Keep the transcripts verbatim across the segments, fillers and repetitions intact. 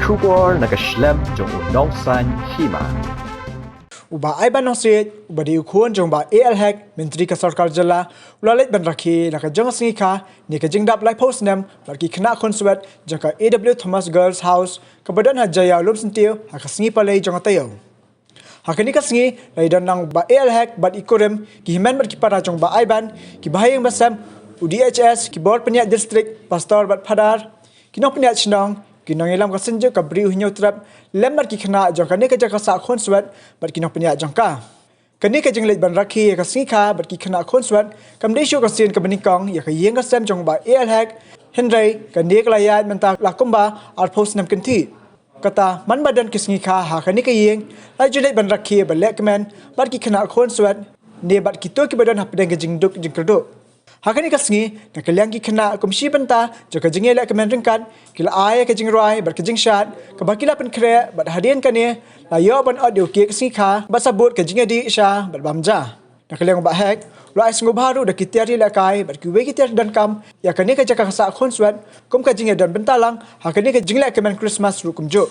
Khubor na ka shlem jong u Nongsaiñ Hima. U Bah Aiban Nongsiej, uba dei u khun jong u Bah A L Hek, Myntri ka Sorkar Jylla, u la leit ban rakhe na ka jong ka sngi kha ne ka jingdap laiphew snem bad ki khynnah khunswet jong ka A W Thomas Girls House, kaba don ha Jaiaw Lumsyntiew, ha ka sngi Palei jong ka taïew. Ha kane ka sngi, la ïadon lang u Bah A L Hek bad i kurim, ki hynmen bad ki para jong u Bah Aiban, ki bahaïing bahasem, u D H S, ki bor pynïaid district, pastor bad phadar, ki nongpynïaid shnong, ki nongïalam ka Synjuk ka Bri u Hynñiewtrep, lem bad ki khynnah jong kane ka jaka sah khunswet bad ki nongpynïaid jong ka. Kane ka jingleit ban rakhe ïa ka sngi kha bad ki khynnah khunswet kam dei shuh ka sien kaba nyngkong ïa ka ïing ka sem jong u Bah A L Hek, hynrei kane ka la ïaid mynta la kumba arphew snem kynthih. Kata, man ba don ki sngi kha ha kane ka ïing, la ju leit ban rakhe bad lehkmen bad ki khynnah khunswet ne bad kito kiba don hapdeng ka jingduk jingkyrduh. Ha kane ka sngi, na ka liang ki khynnah kum shi bynta jong ka jingïalehkmen ryngkat, ki la ai ïa ka jingrwai bad ka jingshad kaba ki la pynkhreh, bad hadien kane la ïoh ban ot ïa u cake sngi kha bad sabut ka jingïadih sha bad bam ja. Na ka liang u Bah Hek, u la ai sngewbha ruh da ki tiar ïalehkai bad kiwei ki tiar donkam ïa kane ka jaka ka sah khunswet, kum ka jingïadon bynta lang ha kane ka jinglehkmen Christmas ruh kumjuh.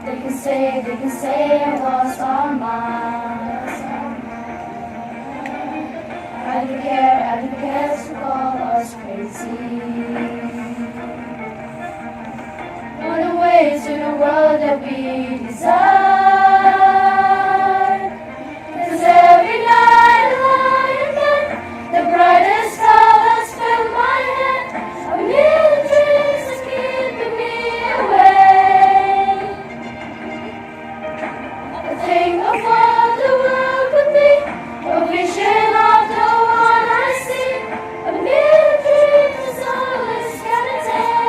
They can say, they can say I lost my mind. I don't care, I don't care to call us crazy. Run away to the world that we desire. 'Cause every night I lie in bed, the brightest colors fill my head. A million dreams are keeping me awake. I think of what the world could be, a vision of the one I see. A million dreams is all it's gonna take.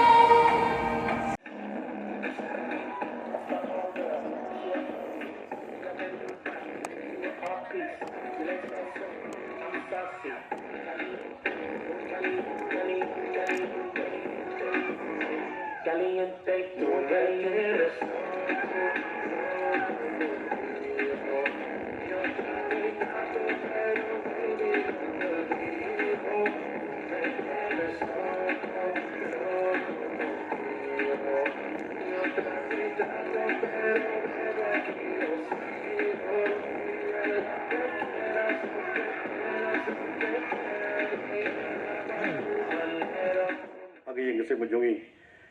Ha ka ïing ka sem ka jong ngi,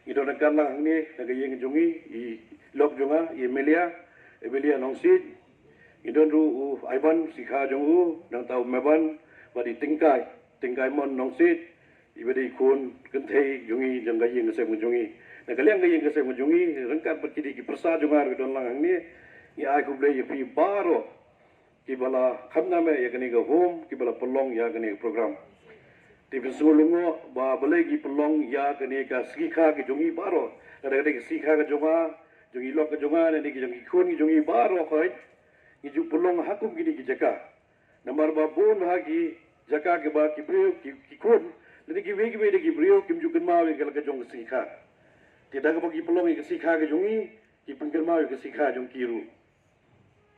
ngi don ryngkat lang hangne na ka ïing ka jong ngi, i lok jong nga, i Emilia, Emilia Nongsiej. Ngi don ruh u Aiban, shikha jong u, nangta u Meban, bad i Tyngkai, Tyngkai Mon Nongsiej, iba dei i khun kynthei jong ngi jong ka ïing ka sem ka jong ngi. Na ka liang ka ïing ka sem ka jong ngi, ryngkat bad kine ki pyrsa jong nga ruh ki don lang hangne, ngi ai khublei ïa phi baroh kiba la kham name ïa kane ka home, kiba la pynlong ïa kane ka program. Te pynsngewlyngngoh ba balei ki pynlong ïa kane ka sngi kha ka jong ngi baroh. Lada ka dei ka sngi kha ka jong nga, jong i lok ka jong nga, ne ki jong ki khun ki jong ngi baroh, hooid, ngi ju pynlong ha kum kine ki jaka. Namar ba bun ha ki jaka kiba ki briew, ki, ki khun, lane kiwei kiwei de ki briew kim ju kynmaw ïa ka la ka jong ka sngi kha. Te da kaba ki pynlong ïa ka sikha ka jong ngi, ki pynkynmaw ïa ka sikha jong ki ruh.